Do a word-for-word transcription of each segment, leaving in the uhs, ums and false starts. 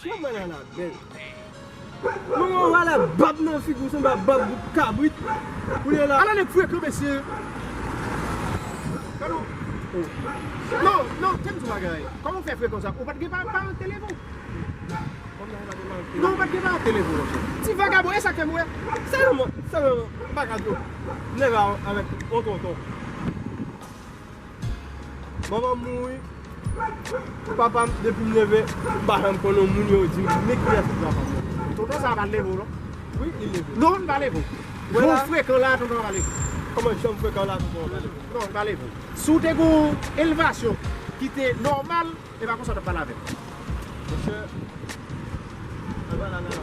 Kòman Nana bèl? Mwen wè w ale bab nan figi w, sanble bab bout kabrit. Kounye a la. Ala nèg frekan, mesye. Gade w. Non, non, tande yon bagay. Kòman w fè frekan sa? Ou pa t gen pa, pa te leve w? Non, ou pa t gen pa te leve w, monchè. Ti vagabon, e sa k fè m wè. Sèlman, sèlman, m pa ka di w. M leve avèk yon tonton. Manman m mouri. Papa m, depi m leve, m pa janm konnen yon moun yo di m, men kiyès ki papa m nan. Tonton sa a pa leve w, non? Wi, li leve. Non, li pa leve w. Jan w frekan la, tonton an pa leve w. Kòman jan m frekan la, tonton an pa leve m? Non, li pa leve w. Si w te gen yon elevasyon ki te nòmal, e pa konsa w t ap pale avè m. Monchè, anba la, nan la.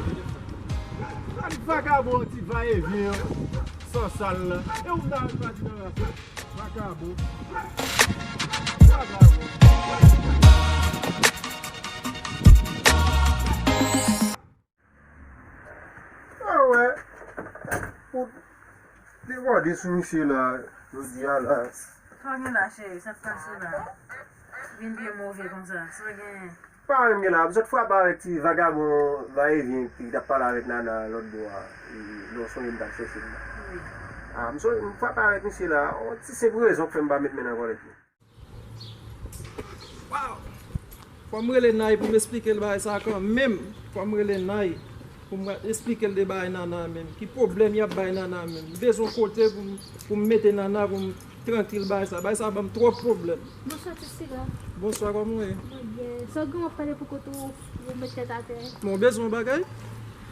Gad vagabon ti va e vyen an, san sal la. E ou ta al pa di nan rafè. Vakabon. Vakabon. Ah wè. Ou debòde sou misye la, jodi a la. Sa w gen la, cheri? Sa k pase la? Vin byen move konsa. Sa w gen? Pa menm gen la, m sot frape avèk ti vagabon va e vyen ki t ap pale avèk Nana lòt bò a, e, lè w sonje m t al chèche l la. Wi. A, m sonje, m frape avèk misye la, yon ti senp rezon k fè m pa met men nan kòlèt li. Waw! Fò m rele Nay pou m esplike l bagay sa kanmenm. Fò m rele Nay pou m esplike l de bagay Nana menm. Ki pwoblèm y ap bay Nana menm. M bezwen kote pou m, pou m mete Nana pou m trankil bagay sa. Bagay sa ban m twòp pwoblèm. Bonswa, ti siga. Bonswa, kòman w ye? Mwen byen. Sa w gen w ap pale pou kote w, ou met tèt atè? Bon, w bezwen yon bagay?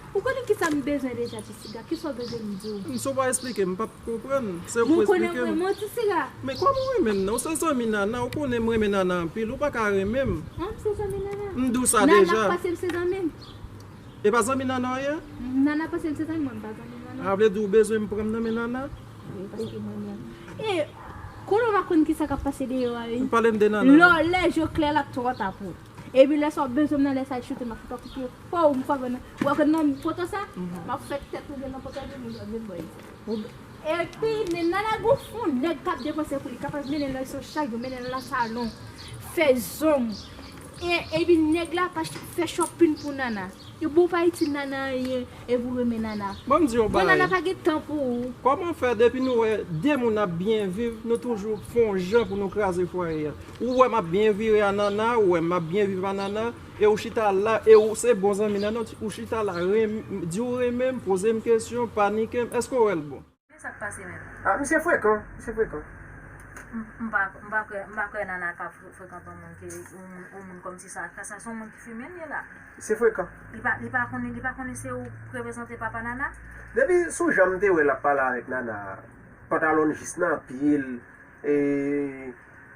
Ou konnen kisa m bezwen deja, ti siga? Kisa w bezwen m di w? Si w pa esplike m, m p ap konprann. Se ou pou esplike m. Ou konnen m renmen w, ti siga. Men kòman w renmen m nan? Ou se zanmi Nana, ou konnen m renmen Nana anpil, ou pa ka renmen m. An, m se zanmi Nana? M di w sa deja. Nana pase m se zanmi m. E pa zanmi Nana w ye? Nana pase m se zanmi mwen, m pa zanmi Nana. A, vle di w bezwen m pran m nan men Nana? Wi, paske mwen menm. E, konnen w pa konn kisa k ap pase deyò a, wi. Ou pale m de Nana. Lè, lè je klè l ap twò ta pou ou. Epi lè sa w bezwen m nan, lè sa choute, m ap fè tankou ke po w, m fè nan, w wè ke nan poto sa, m ap fè tèt ou gen nan poto epi moun ap vin bò isit. Epi, men Nana gon fon nèg k ap depanse pou li, k ap mennen l nan resto chak jou, mennen l nan salon, fè zong. E, epi nèg la pa ch-, fè shopping pou Nana. Yo ba w pa itil Nana anyen, epi w renmen Nana. Ban m di w yon bagay. Bon, Nana pa gen tan pou ou. Kòman fè depi nou wè de moun ap byen viv, nou toujou fè yon jan pou nou kraze fwaye a? Ou wè m ap byen vire a Nana, ou wè m ap byen viv a Nana, e ou chita la, e ou se bon zanmi Nana, ou chita la, renm-, di w renmen m, poze m kesyon, panike m, èske w wè l bon? Men sa k pase menm? A, misye frekan, misye frekan. M, m pa, m pa kwè, m pa kwè Nana ka fre-, frekan yon moun ke, yon moun, yon moun kòmsi sa, sa se yon moun ki fimen l ye la. Misye frekan. Li pa, li pa konnen, li pa konnen se ou k reprezante papa Nana? Depi sou jan m te wè l ap pale avèk Nana, pantalon l jis nan pye l, e,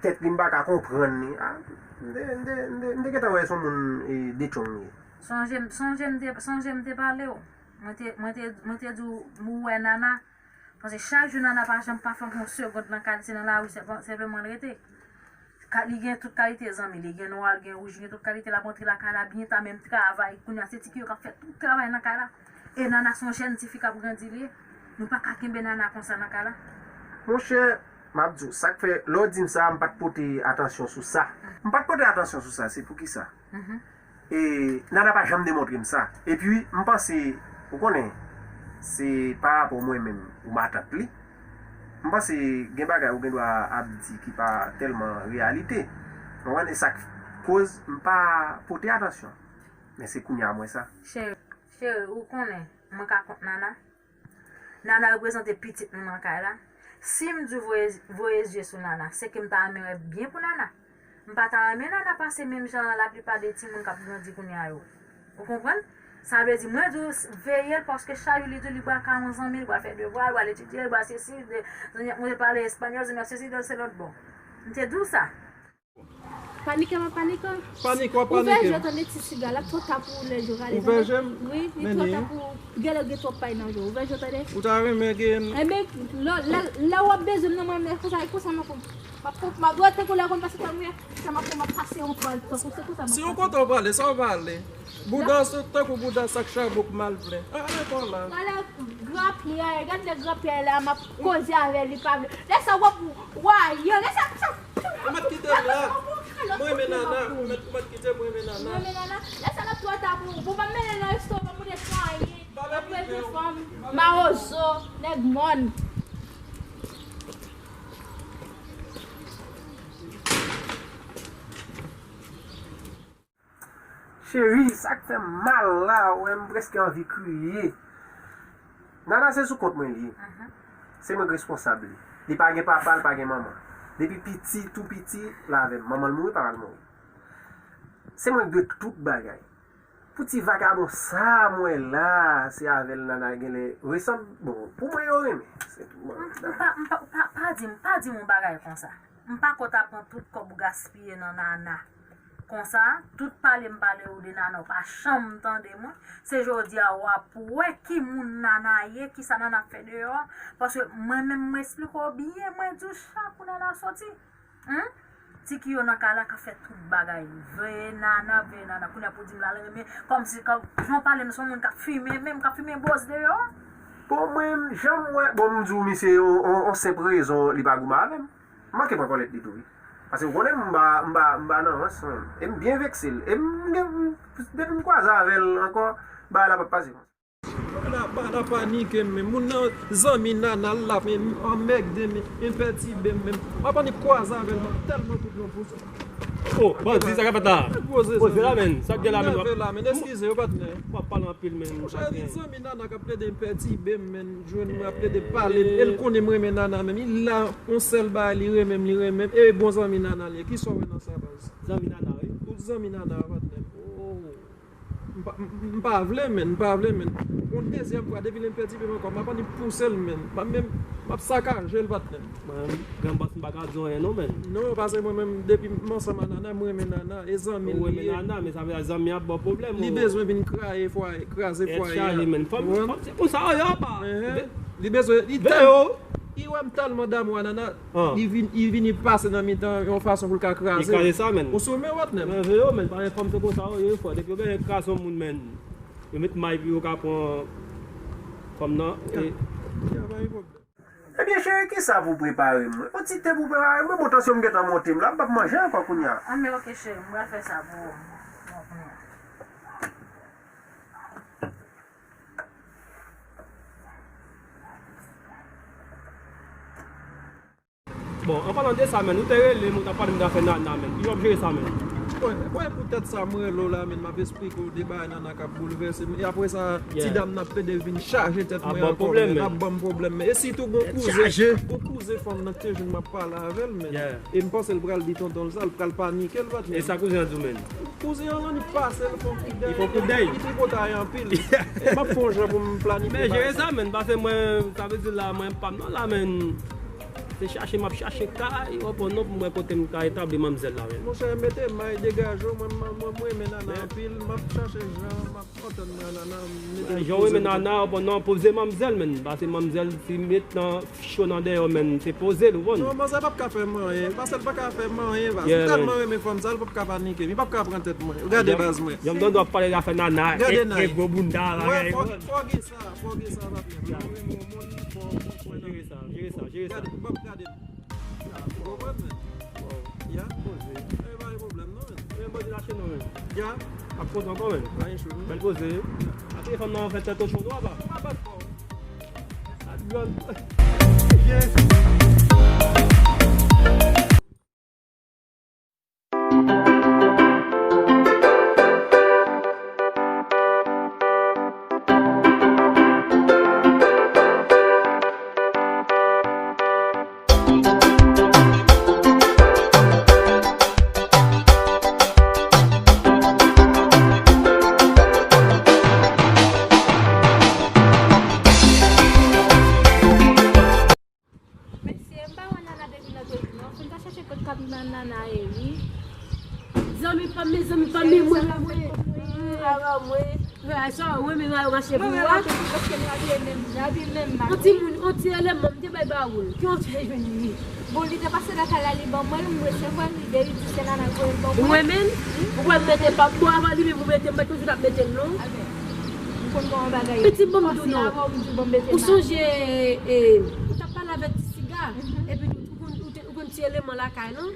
tèt li m pa ka konprann li. A, m te, m te, m te, m te gentan wè se yon moun, e, detchong li ye. Sonje m, sonje m te, sonje m te pale w. Mwen te, mwen te, mwen te di w, ou wè Nana, paske chak jou Nana pa janm pa fè yon segonn nan kay li, se nan lari, se, senpleman l rete. Ka, li gen tout kalite zanmi, li gen nwa, li gen wouj, li gen tout kalite, l ap rantre lakay la byen ta, menm travay, kounye a se ti fi yo k ap fè tout travay nan kay la. E Nana se yon jèn tifi k ap grandi li ye. Nou pa ka kenbe Nana konsa nan kay la. Monchè, m ap di w, sa k fè, lè w di m sa, m pa t pote atansyon sou sa. M pa t pote atansyon sou sa, se poukisa? E Nana pa janm demontre m sa. Epi, m panse, ou konnen, se pa rapò mwen menm ou matant li. M panse gen bagay ou gen dwa ap di ki pa tèlman reyalite. Ou konprann? E sa k koz m pa pote atansyon. Men se kounye a m wè sa. Cheri, cheri, ou konnen, mwen ka kont Nana. Nana reprezante pitit nou nan kay la. Si m di w voye, voye zye sou Nana, se ke m ta renmen wè byen pou Nana. M pa ta renmen Nana pase menm jan laplipa de timoun k ap grandi kounye a yo. Ou konprann? Sa vle di, mwen di w, veye l, paske chak jou li di w li pral kay yon zanmi, li pral fè devwa, li pral etidye, li pral sesi, de, zanmi ap monte pale espanyòl, zanmi ap sesi, se lòt bò. M te di w sa. Panike, m ap panike. Panike, w ap panike. Ouvè je w tande, ti siga, l ap twò ta pou ou lè je w rale, tande. Ouvè je m? Wi, li twò ta pou ou. Genlè w gen twòp pay nan je w. Ouvè je w tande. Ou ta renmen gen. Enben, lè, lè, lè w ap bezwen m nan mwen, men konsa, konsa m ap, m ap, m ap dwat tankou lè w konn pase tankou, sa m ap fè, m ap pase yon bal tankou, se konsa m ap pase. Si w kontan w prale, sa w prale. Bouda, tankou bouda sak chabon k mal plen. A, ale pa la. Gade grapyè, gade lè grapyè la, m ap koze avè li, pa vle. Lè sa w ap, w a, yo, lè sa, sa. Ou mèt kite m la. Mwen renmen Nana. Ou mèt, ou mèt kite m, mwen renmen Nana. Mwen renmen Nana. Lè sa l ap twò ta Bon, pa mennen nan resto, pa mande pou anyen. Ap rete fanm, mawozo, nèg mòn. Cheri, sa k fè m mal la, wè m prèske anvi kriye. Nana se sou kont mwen li ye. Se mwen k responsab li. Li pa gen papa, li pa gen manman. Depi piti, tou piti, l avè m. Manman l mouri, papa l mouri. Se mwen k dwe tout bagay. Pou ti vagabon sa m wè la, se avè l Nana genlè resanm. Bon, pou mwen yo renmen. Se tou. Pa, pa, pa, pa di m, pa di m yon bagay konsa. M pa ko ta pran tout kòb ou gaspiye nan Nana. Konsa, tout pale m pale ou de Nana, ou pa janm tande mwen. Se jodi a w ap wè ki moun Nana ye, kisa Nana ap fè deyò. Paske mwen menm, mwen esplike w byen, mwen di w chak ou Nana soti. Humm. Tiki yo nan kay la k ap fè tout bagay. Veye Nana, veye Nana. Kounye a pou di m l al renmen. Kòmsi, kòm, jan w pale m se yon moun k ap fimen, menm k ap fimen bòz deyò. Bon, mwen, jan m wè, bon, m di w misye, on, on, on senp rezon, li pa goumen avè m. M manke pran kòlèt li tou wi. Paske ou konnen m pa, m pa, m pa nan rans, man. E m byen vekse l. E m gen, depi m kwaze avè l ankò, bagay la p ap pase konsa. Bana, bana panike m menm. Moun nan zanmi Nana l la, men anmègde m, enpètibe m menm. M ap annik kwaze avè l, m ap tèlman kout yon pous. Oh, bandi, sa k ap fèt la? Poze la, menn. Sa k gen la, menn? Nève la, menn. Eskize yo, patnè. W ap pale anpil, menn. Monchè, li zanmi Nana k ap plede enpètibe m, menn. Jwenn mwen ap plede pale m. E l konnen m renmen Nana menm. Li la, yon sèl bagay, li renmen m, li renmen m. E bon zanmi Nana l ye. Kisa w wè nan sa, baz? Zanmi Nana, wi. Ou zanmi Nana, patnè. Oh. M pa, m, m pa vle, menn. M pa vle, menn. Yon dezyèm fwa, depi l enpètibe m ankò, m ap annik pouse l, menn. M ap menm, m ap sakaje l, patnè. Mwen menm, grann bòs, m pa ka di w anyen non, menn. Non, paske mwen menm, depi m ansanm a Nana, m renmen Nana. E zanmi l li ye. Ou renmen Nana, men sa vle di zanmi an ap ba w pwoblèm. Li bezwen vin kraze fwaye, kraze fwaye a. Tèt chaje, menn. Fanm, fanm, se konsa, yo, apa. Li bezwen, li tèl, li wè m tèlman damou a Nana, li vin, li vini pase nan mitan yon fason pou l ka kraze m. Li kraze sa, menn. Ou sou men, patnè m. Mwen vle yo, menn, paske fanm se konsa yo ye, frè. Depi yo bezwen kraze yon moun, menn, yo met may pou yo ka pran fanm nan. E Ebyen cheri, kisa pou w prepare m? Yon ti te pou w prepare m? Mwen, bon, tansyon m gentan monte m la, m p ap manje ankò kounye a. Anben, oke, cheri, m pral fè sa pou ou. Bon, kounye a. Bon, an palan de sa, menn, ou te rele m, ou t ap pale m de afè Nana, menn. Kijan w ap jere sa, menn? Bon, e poutèt sa m rele w la, menn, m ap esplike w de bagay Nana k ap boulvèse m. E apre sa, ti dam nan ap plede vin chaje tèt mwen ankò, menn, ap ban m pwoblèm, menn. E sitou gon kouzen, gon kouzen fanm nan ki te jwenn m ap pale avè l, menn. E m panse l pral di tonton l sa, l pral panike l, patnè. E sa kouzen an di w, menn? Kouzen an annik pase l fè yon kout dèyè. Li fè yon kout dèyè. Li tripotay anpil. E m ap fè yon jan pou m planifye bagay sa. Men jere sa, menn, paske mwen, sa vle di la, mwen pa m nan la, menn. Se chache m ap chache kay, w ap wè non pou m wè kote m ka etabli manmzèl la, menn. Monchè, mete may, degaje w, mwen, mwen, mwen renmen Nana anpil, m ap chache jan, m ap antann mwen a Nana, m mete l poze m. Jan w renmen Nana, w ap wè non, poze manmzèl, menn, paske manmzèl, si met nan cho nan dèyè w, menn, se poze l, ou konn. Non, manzè p ap ka fè m anyen, paske l pa ka fè m anyen, baz. M tèlman renmen fanm sa, l p ap ka panike m, li p ap ka pran tèt mwen. Gade baz mwen. Jan m tande w ap pale de afè Nana, e gwo bounda bagay. Fò gen sa, fò gen sa, patnè. Lè w renmen yon moun, fò w konprann. Jere sa, jere sa, jere sa. Gade, m ap gade. Ou konprann, menn? Ya? Poze. E pa gen pwoblèm non, menn. Men poze lache non, menn. Ya? Ap kontan ankò, menn. Pa gen cho non. Bèl poze. Ap telefòn nan fè tèt ou cho non, apa? Pa bat kò. Sa dwòl. Yes. Mesye, m pa wè Nana depi lòt jou non. Fò n ta chèche kot kab Nana ye wi. Zanmi pa m, mezanmi pa m, men mwen, men mwen. Awa mwen. Mwen a sa, mwen menm a yo mache pou ou a. Mwen menm a te di paske nou abiye menm, nou abiye menm. On ti moun, on ti eleman, m te bay ba ou l. Ki on ti bezwen li. Bon, li te pase lakay la, li ban mwen l, m resevwa l, li deri di se Nana k voye l ban mwen. Ou renmen l? Ou pral mete pa m, bon, avan li menm pou mete m, pa toujou t ap mete l non. Amen. M konn kòman bagay ye. Pitit, ban m di w non. Ou sonje, e, ou t ap pale avèk ti siga, epi ou konn, ou te, ou konn ti eleman lakay non?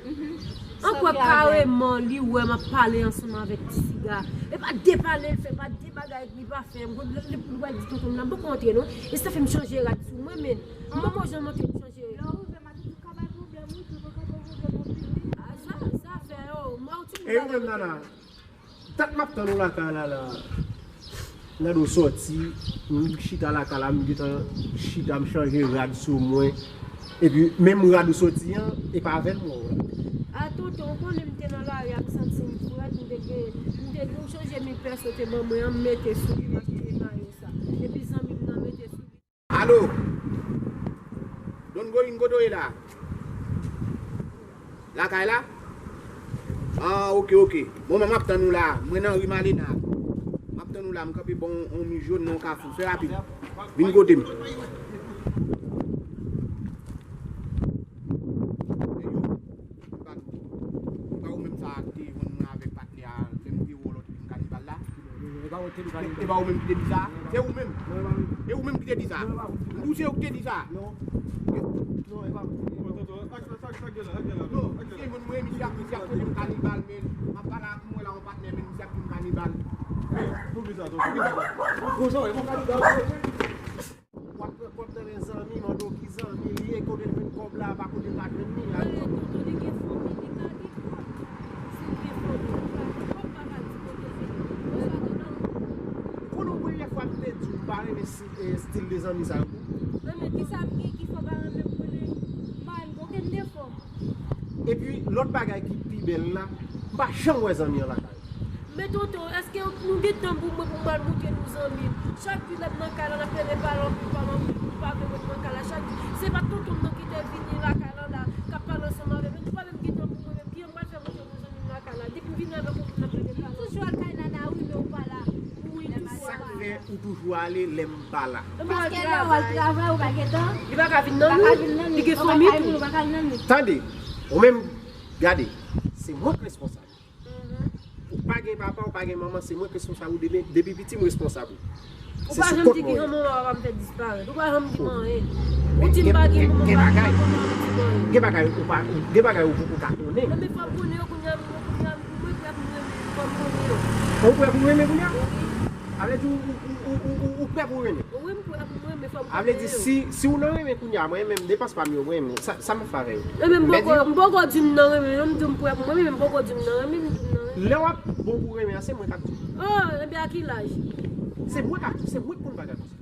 An kwè kareman li wè m ap pale ansanm avèk ti siga. E pa de pale l fè, pa de bagay li pa fè. M konn lè li pral di tonton m la, m poko antre non. E sa fè m chanje rad sou mwen, men m poko janm antre m chanje. Lè w rive, m a toujou ka bay pwoblèm, wi, toujou ka bay pwoblèm anpil, wi. Ah, sa, sa fè, oh, m a ou ti. E ou menm, Nana? Dat m ap tann ou lakay la, la. Gade w sòti, m chita lakay la, m gentan chita, m chanje rad sou mwen. Epi, menm rad ou sòti an, e pa avè l mwen wè. A tonton, ou konnen m te nan lari a, m santi m frèt, m te gen, m te gen yon chanje mil pèso te ban mwen an, m mete sou li, m achte mayo sa. Epi zanmi m nan mete sou li. Alo? Don Goyin, kote w ye la? Lakay la? Ah, ok, ok. Bon, m ap tann ou la. Mwen nan ri Malena. M ap tann ou la. M kanpe bò yon, yon mi jòn nan yon kafou. Fè rapid. Vin kote m. Pa ou menm sa ki te jwenn mwen avèk patnè a, lè m te wè w lòt kanibal la. E pa ou menm ki te di sa? Se ou menm. E ou menm ki te di sa? Ou se ou ki te di sa? Non, e pa mwen. Non, se mwen, mwen, misye ap, misye ap fout m kanibal, men. M ap pale ak mwen la, yon patnè, men misye ap fout m kanibal. Pou ki sa, tonton? Pou sa, yon kanibal. W ap pran kòb nan men zanmi, mande w ki zanmi li ye, kote l jwenn kòb la, pa kote l pa jwenn li. Tonton, li gen fanmi, li ka gen kòb. Si l gen fanmi, li pa gen kòb, pa ka di kote l jwenn kòb. Konn yon premyè fwa m te di w m pa renmen si, eh, stil de zanmi sa yo tou. Renmen ki sa m gen ki fè w pa renmen m konnen? M pa renmen okenn defo. Epi, lòt bagay ki pi bèl la, m pa janm wè zanmi an lakay. Men tonton, èske nou gen tan pou mwen, pou m al montre nou zanmi m? Chak jou lè m nan kay la, n ap rele pale anpil, pale anpil, nou pa vle mwen nan kay la. Chak jou, se pa tonton m nan ki te vini lakay la, la, k ap pale ansanm avè m. Nou pa menm gen tan pou mwen menm. Kijan m pral fè montre nou zanmi m lakay la? Depi m vini avèk ou, n ap rele pale. Ou toujou al kay Nana, wi, men ou pa la. Wi, m toujou al. Sa k fè ou toujou ale lè m pa la? Paske lè w al travay, ou pa gen tan. Li pa ka vin nan nou. Li gen fanmi tou. Ou pa ka vin nan nou. Tande, ou menm, gade, se mwen k responsab. Ou pa gen papa, ou pa gen manman, se mwen k responsab ou depi, depi piti m responsab ou. Ou pa janm di ki manman w ap fè disparèt. Ou pa janm di m anyen. Ou di m pa gen manman, pa gen papa, ou di m anyen. Gen bagay ou pa, gen bagay ou poko ka konnen. Non, men fò m konnen yo kounye a, kounye a, mwen prè pou mwen, fò m konnen yo. Ou prè pou renmen kounye a? Wi. Sa vle di ou, ou, ou, ou, ou, ou, ou prè pou renmen? Wi, m prè pou mwen, men fò m konnen yo. Sa vle di si, si ou nan renmen kounye a, mwen menm, depans pa m yo, mwen menm, sa, sa m ap fè avè yo? Ebyen, m poko, m poko di m nan renmen, non, m di m prè pou mwen, men m poko di m nan renmen, m di m nan renmen. Lè w ap bon pou renmen an, se mwen k ap di w. Oh, ebyen, a ki laj? Se mwen k ap di w, se mwen k konn bagay konsa.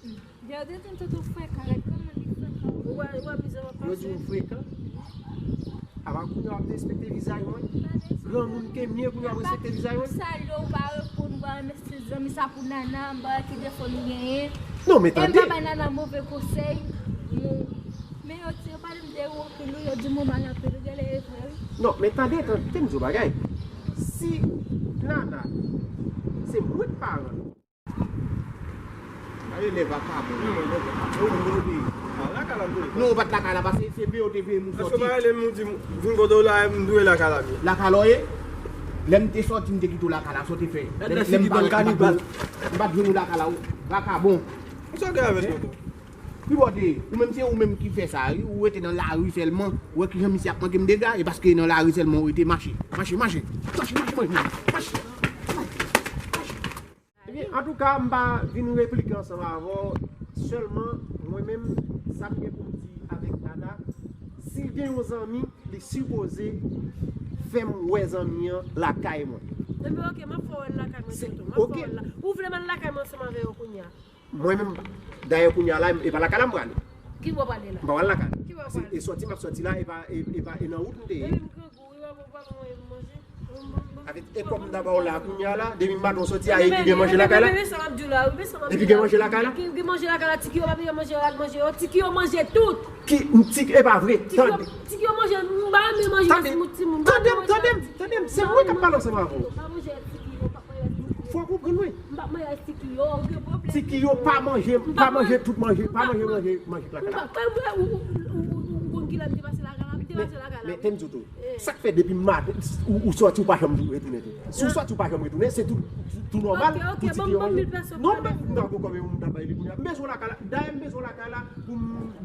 Hmm. Gade tonton frekan, gade kòman li frekan. Ou wè, ou wè mizè w ap pase. Yo di w frekan? Apa kounye a w ap derespekte vizaj mwen? Granmoun ke m ye, kounye a w ap respekte vizaj mwen? M salye w, ou pa reponn, ou pa renmen stil zanmi sa pou Nana, m pa wè ki defo nou genyen. Non, men tande. E m pa bay Nana move konsèy. Bon. Men yo di, yo pale m de ou anpil, wi, yo di m ou mal anpil, wi, genlè e vre, wi. Non, men tande, tande, tande m di w bagay. Si Nana, se mwen k paran l. Gade lè vakabon. Non, ou pa t lakay la, paske se P O te voye m ou sòti. Èske w pa rele m, ou di m, vin kote w la, m dwe lakay la byen. Lakay la w ye? Lè m te sòti, m te kite w lakay la, sa w te fè? Lè m pa wè kanibal. M pa t jwenn ou lakay la, ou vakabon. Sa w gen avè tonton? Pi bò de, ou menm se ou menm ki fè sa, wi. Ou rete nan lari sèlman, ou wè kijan misye ap manke m dega, e paske nan lari sèlman ou rete mache. Mache, mache. Mache, mache, mache. Mache. Ebyen, antouka, m pa vin replike ansanm avè w. Sèlman, mwen menm, sa m gen pou m di avèk Nana, si l gen yon zanmi, li sipoze fè m wè zanmi an lakay mwen. Ebyen, oke, m ap fè w wè l lakay mwen tonton. M ap fè w wè l la. Ou vle m al lakay mwen ansanm avè yo kounye a? Mwen menm, dayè kounye a la, e pa lakay la m prale. Ki bò w prale la? M pa pral lakay la. Ki bò w prale? E sòti m ap sòti la, e pa, e, e pa, e nan wout m te ye. Ebyen, m grangou, wi, w ap, w ap manje. Avèk, e kòb m ta ba w la kounye a la, depi m maten w sòti a, e ki gen manje lakay la? Epi gen manje lakay la? Gen, gen manje lakay la, Tiki yo pa peye manje, yo al manje yo, Tiki yo manje tout. Ki, Tiki, e pa vre, tande. Tiki yo manje, m pa renmen manje timoun, timoun. Tande m, tande m, tande m, se mwen k ap pale ansanm avè w. Fò w konprann mwen. M pa manje Tiki yo, gen pwoblèm. Tiki yo pa manje, pa manje tout manje, pa manje manje, manje lakay la. M pa, ou, ou, ou, ou, ou konn kilè m te pase lakay la, m te pase lakay la. Men, men, tande m di w tou. Sa k fè depi maten, ou, ou sòti, ou pa janm retounen tou? Si w sòti, ou pa janm retounen, se tou, tou nòmal pou Tiki yo manje. Non, m pa, m ta pran kòb e m ta bay li kounye a. M bezwen w lakay la. Dayè, m bezwen w lakay la pou m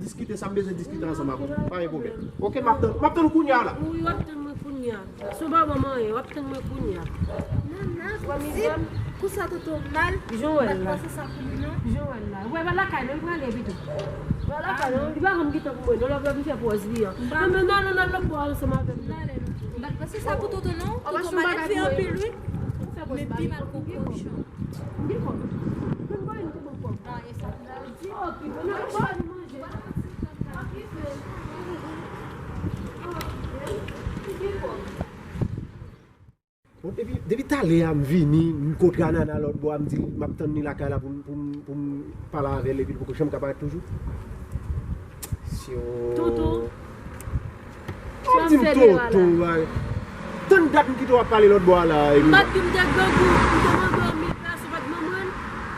diskite sa m bezwen diskite ansanm avè w. Pa gen pwoblèm. Oke, m ap tann, m ap tann ou kounye a la. Wi, w ap tann mwen kounye a. Si w pa ban m anyen, w ap tann mwen kounye a. Nana, kou sa tonton mal. Jan w wè l la. Jan w wè l la. Ou wè pa lakay non, li prale pito. Ou wè lakay non, li pa janm gentan pou mwen non, lòv lòv li fè pòz li an. Non, men nan, nan, nan, lòt bò ansanm avè m. M pa t panse sa pou tonton non. Tonton mal fè anpil wi. Men pi mal kou kochon. M gen kòb. Mwen pa yon te ban kòb. Ah, e sa. Bon, depi, depi talè a m vini, m kontre a Nana lòt bò a, m di l m ap tann li lakay la pou m, pou m, pou m pale avè l, epi l poko janm ka parèt toujou. Toto. Sa w di m Toto a? Tann dat m kite w ap pale lòt bò a la, Emina. M pa t di m te grangou, m te mande w mil pesos, ou pa t ban mwen l.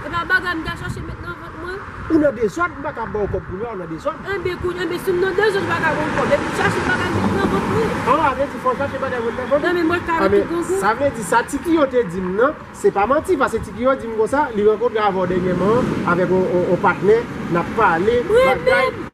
E pa bagay m t al chache met nan vant mwen. Ou nan dezòd, m pa ka ba w kòb kounye a, ou nan dezòd. Enben, kounye, enben, si m nan dezòd, ou pa ka ban m kòb. Epi chache bagay m met nan vant mwen. An, sa vle di fò w chache bagay met nan vant ou? Enben, mwen ka rete grangou. Sa vle di sa Tiki yo te di m nan, se pa manti, paske Tiki yo di m konsa, li rankontre avè w dènyèman, avèk on, on, on patnè, n ap pale, bagay.